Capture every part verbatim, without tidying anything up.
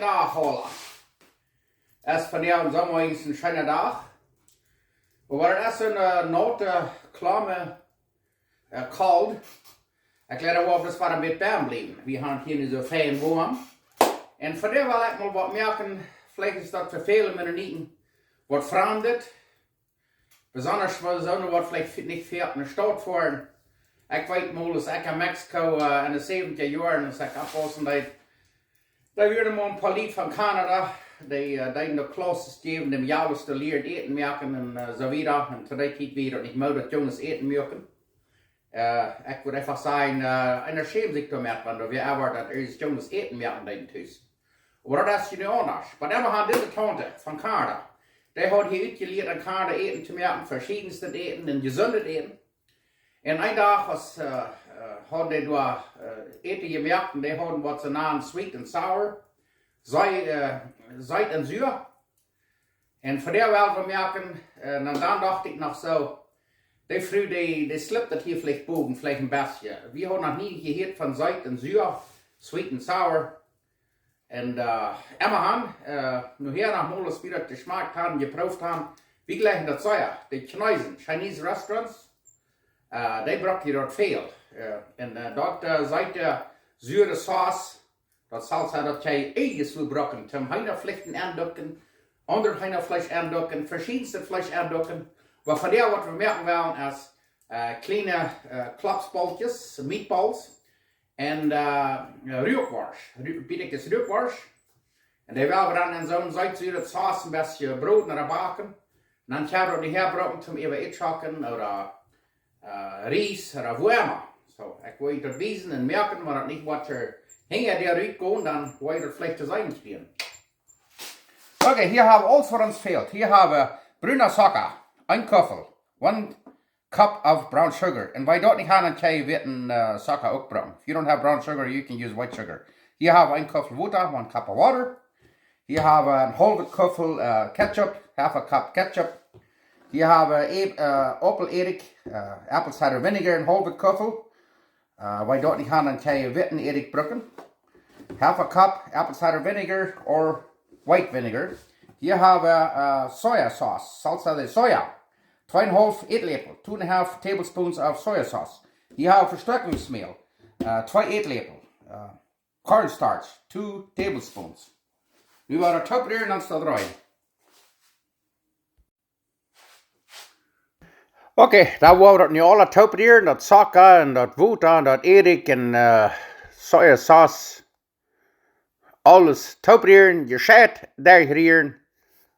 Dach, Hola. Es vondoag een Somma, een scheena Dach. Oba et es een, äh, naute, klamme, äh, kolt. Ekj leid, wie daut woa een bät bie bliewen. Wie haben hia nu soo fein woam. Un vondoag well ekj mol waut moaken, veleicht es daut fa väle Mennoniten waut Framdet. Besonda fa soone waut veleicht nich väl enne Staut foaren. Ekj weet mol, aus ekj en Mexiko, äh, enne säwentja Joaren, aus ekj oppwaussen deed, doa wieren mol een poa Lied von Kanada, dee, äh, deeden de Klaussen jäwen, däm Jawes de Lieren Äten moaken un, äh, soo wieda. Un to dee Tiet wia daut nich Mood, daut Junges Äten muaken. Äh, ekj wudd eefach sajen, äh, eena schämt sikj doamet, wan doa wia ever daut äare Junges Äten moaken deeden tus. Oba daut es je nu aundasch. Oba emma haud dise Taunte von Kanada, dee haud hia utjelieet, en Kanada Äten to moaken, veschiedenstet Äten un jesundet Äten. Un een Dach, aus, äh, äh, hauden dee doa, äh, Äten jemoakt un dee hauden waut see nanen sweet and sour. Sei-, äh, seet un sua. Un fa dee well wie moaken, äh, un dan docht ekj noch soo, dee Fru, dee, dee slipt daut hia veleicht bowen, veleicht een bät. Wie hauden noch nie jehieet von seet un sua, sweet and sour. Un, äh, emma han, äh, nu hia noch mol, aus wie daut jeschmakt haben, jeprooft haben, wie jlikjen daut sea. De Chineesen, Chinese restaurants, äh, dee brucken daut väl. Äh, un, äh, daut, äh, seet, äh, sure Sauce, daut Salsa, daut jie eejentlich brucken, toom Heenafleesch enducken, aundret Heenafleesch enducken, veschiedenstet Fleesch enducken. Oba vondoag waut wie moaken wellen es, äh, kjliene, äh, Klopsboltjes, meatballs, un, äh, Ruakworscht, Ru-, Bietkjes Ruakworscht. Un dee well wie dan en soon seet-sure Sauce een bät broden ooda backen. Un dan kjenn wie dee hia brucken toom äwa Ätschocken ooda, äh, Ries ooda woo emma. Soo, ekj well junt daut wiesen un moaken, wan daut nich waut hia hinja dee rutkomen, dan woa jie daut veleicht to seenen kjrieen. Okay, hia hab wie aules waut ons fält. Hia hab wie bruna Socka, een Kuffel, one cup of brown sugar. Un wan jie daut nich haben, dan kjenn jie witten, äh, Socka uk brucken. If you don't have brown sugar, you can use white sugar. Hia hab wie een Kuffel Wota, one cup of water. Hia hab wie een haulwen Kuffel, äh, Ketchup, half a cup Ketchup. Hia hab wie Ä-, äh, Aupeleddich, äh, apple cider vinegar, een haulwen Kuffel. Äh, wan jie daut nich haben, dan kjenn jie witten Eddich brucken. Half a cup apple cider vinegar or white vinegar. Hia hab wie, äh, soya sauce, salsa de soya. Twee un een haulf Ätläpel, two and a half tablespoons of soya sauce. Hia hab wie Vestoakjungsmäl, äh, twee Ätläpel. Äh, cornstarch, two tablespoons. Nu woa wie daut tooprieren un dan stell rein. Okay, dan woa wie daut nu aules tooprieren, daut Socka un daut Wota un daut Eddich un, äh, soya sauce. Aules tooprieren, jescheit derchrieren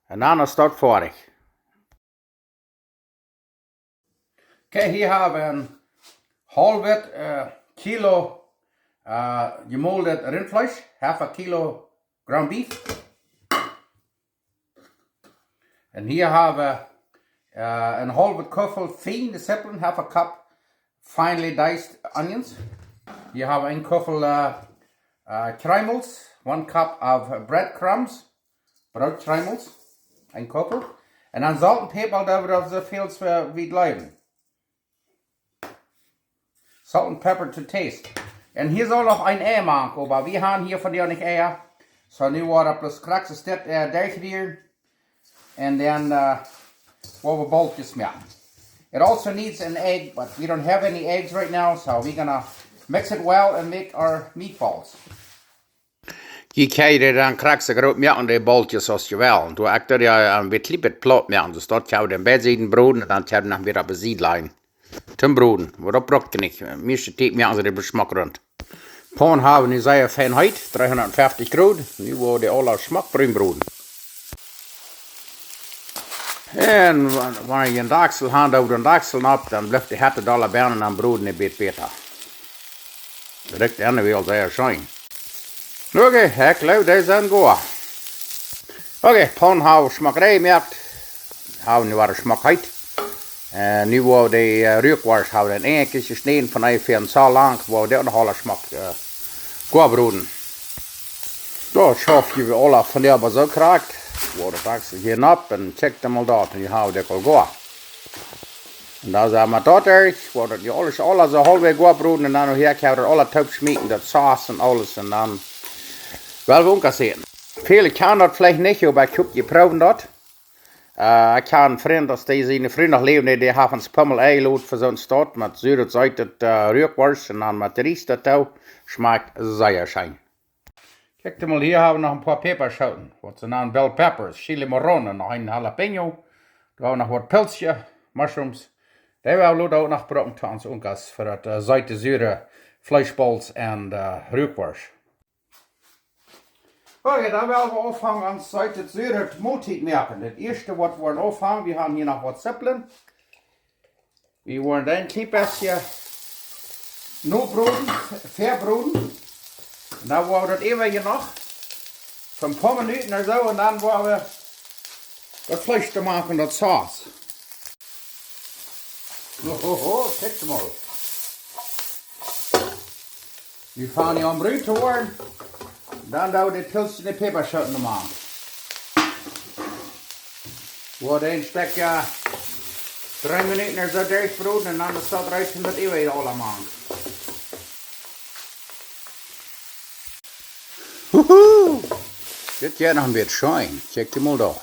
un dan es daut foadich. Okay, hia hab wie een haulwet, äh, Kilo, äh, jemoldet Rintfleesch, half a kilo ground beef. Un hia hab wie, äh, een haulwen Kuffel fiene Zippeln, half a cup finely diced onions. Hia hab wie een Kuffel, äh, äh, Kjreemels, one cup of breadcrumbs, Brootkjreemels, een Kuffel. Un dan Solt un Päpa, daut wie daut soo väl aus wie jleewen. Salt and pepper to taste. Un hia saul noch een Ei mank, oba wie haben hia vondoag nich Eia. Soo, nu woa wie bloos krakjt soo, äh, derchrieren. Un dan, äh, woa wie Boltjes moaken. It also needs an egg, but we don't have any eggs right now, so we're gonna mix it well and make our meatballs. Jie kjennen dan krakjt soo groot moaken, de Boltjes, aus jie wellen. Doa ekj daut jo een bät, bät plaut moaken, soo daut jie dän beid Sieden broden, dan kjenn jie noch een bät opp de Sied lajen. Toom broden, oba daut brukt jie nich. Mieeschte Tiet moaken see dee bloos schmock runt. Paun hab wie nu sea fein heet, dreehundatfeftich Grod. Nu woa wie dee aula schmock brun broden. Un wan, wan jie een Dakjsel haben, doo dän Dakjsel opp, dan blift de Hett doa bennen un dan broden dee bät bäta. Rikjt enne wel sea scheen. Okay, ekj jleew, dee sent goa. Okay, Paun hab wie schmock rein jemoakt. Hab wie nu wada schmock heet. Un nu woa wie dee, äh, Ruakworscht hab wie en Enjekjes jeschnäden von onjefäa soo lang, woa wie dee noch aula schmock, äh, goa broden. Daut schauf wie aula vondoag soo krakjt. Woa daut Dakjsel hia nopp un check dan mol daut. Un nu hab wie dee aul goa. Un dan sent wie daut derch, woa daut nu aules, aula soo haulfwäajes goa broden un dan noch hia kjenn wie daut aula toop schmieten, daut Sauce un aules un dan well wie unkasseren. Väle kjanen daut veleicht nich, oba ekj hop, jie proowen daut. Äh, ekj hab een Frint, aus dee siene Fru noch läwd, dee, dee haft ons Pummel enjelot fa soon Stot met sure, seete, äh, Ruakworscht un dan met Ries doatoo. Schmakjt sea scheen. Kjikjt mol, hia hab wie noch een poa Päpaschooten, waut see nanen bell peppers, chile morrón, noch een jalapeño. Dan hab wie noch waut Pilzje, mushrooms. Dee woa wie lota uk noch brucken to ons Unkas fa daut, äh, seete, sure Fleeschbowls un, äh, Ruakworscht. Okay, dan woa wie aunfangen ons seete, sure Moltiet moaken. Daut ieeschte waut wie woaren aunfangen, wie haben hia noch waut Zippeln. Wie woaren dee een kjlien bät nobroden, vebroden. Un dan woa wie daut äwaje noch fa een poa Minuten ooda soo. Un dan woa wie daut Fleesch doa moaken, daut Sauce. Ohoho, kjikjt mol. Nu fangen dee aun brun to woaren. Dan doo wie de Pilzje un de Päpaschooten doa mank. Woa dee een Stekj, äh, dree Minuten ooda soo derchbroden un dan es daut reed, daut äwaje aula mank. Huhu! Dit jeit noch een bät scheen. Kjikjt mol doa.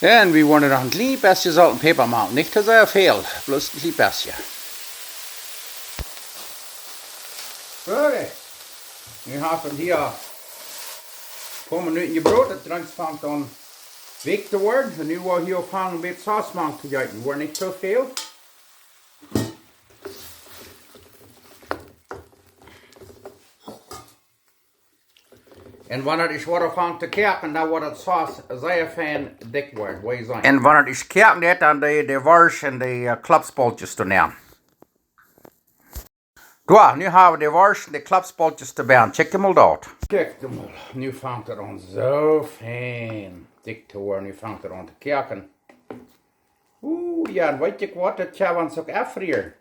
Un wie woaren noch een kjlien bät Solt un Päpa moaken. Nich too sea väl, bloos een kjlien bät. Okay. Nu hab wie hia een poa Minuten jebroden, daut Drinks fangt aun weekj to woaren. Un nu woa wie hia aunfangen een bät Sauce mank to jeeten. Woat nich too väl. Un wan et ieescht woat aunfangen to koaken, dan woat daut Sauce sea fein dikj woaren, woa jie seenen. Un wan et ieescht koaken deit, dan de, de Worscht un de, äh, Klopsboltjes doa nämen. Doa, nu hab wie de Worscht un de Klopsboltjes doabie. Kjikjt mol doa. Kjikjt mol, nu fangt et aun soo fein dikj to woaren, nu fangt et aun to koaken. Uh, jo, un weet jie waut, daut kjenn wie ons uk enfrieren.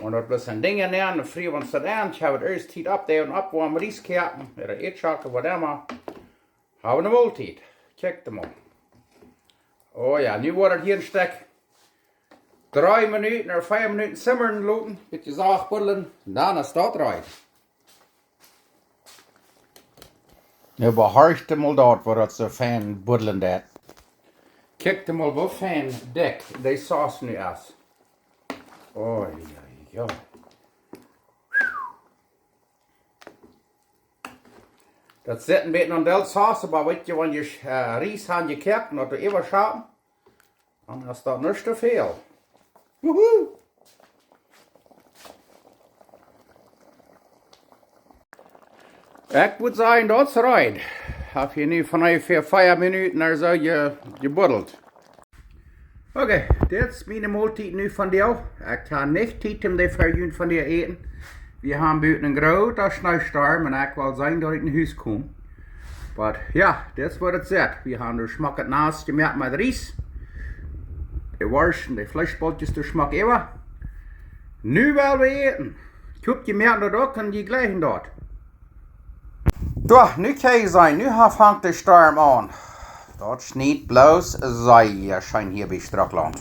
Wan daut bloos een Dinj es, dan frie wie ons daut en. Ekj hab et ieescht Tiet oppdoonen, oppwoamen, Ries koaken, ooda Eadschocken, waut emma. Hab wie eene Moltiet. Kjikjt mol. Oh jo, nu woat et hia een Stekj dree Minuten ooda vea Minuten simmren loten, bät sacht buddlen, dan es daut reed. Nu horcht mol doa, woo daut soo fein buddlen deit. Kjikjt mol, woo fein dikj de Sauce nu es. Oh jo, jo. Daut sitt een bät aun de Sauce, oba weet jie, wan jie, äh, Ries han jekoakt un daut doa äwaschoten, dan es daut nich too väl. Wuhu! Ekj wudd sajen, daut es reed. Hab hia nu von onjefäa vea Minuten ooda soo je-, jebuddelt. Okay, dit es miene Moltiet nu vondoag. Ekj hab nich Tiet om dee fa junt vondoag to äten. Wie haben buten een grooten Schneestorm un ekj well seenen daut ekj no Hus kom. Oba jo, dit es waut et sitt. Wie haben daut schmock naut jemoakt met Ries. De Worscht un de Fleeschboltjes doa schmock äwa. Nu well wie äten. Ekj hop, jie moaken daut uk un jie jlikjen daut. Doa, nu kjenn jie seenen, nu ha-, fangt de Storm aun. Daut schniet bloos sea scheen hia bie Stracklaunt.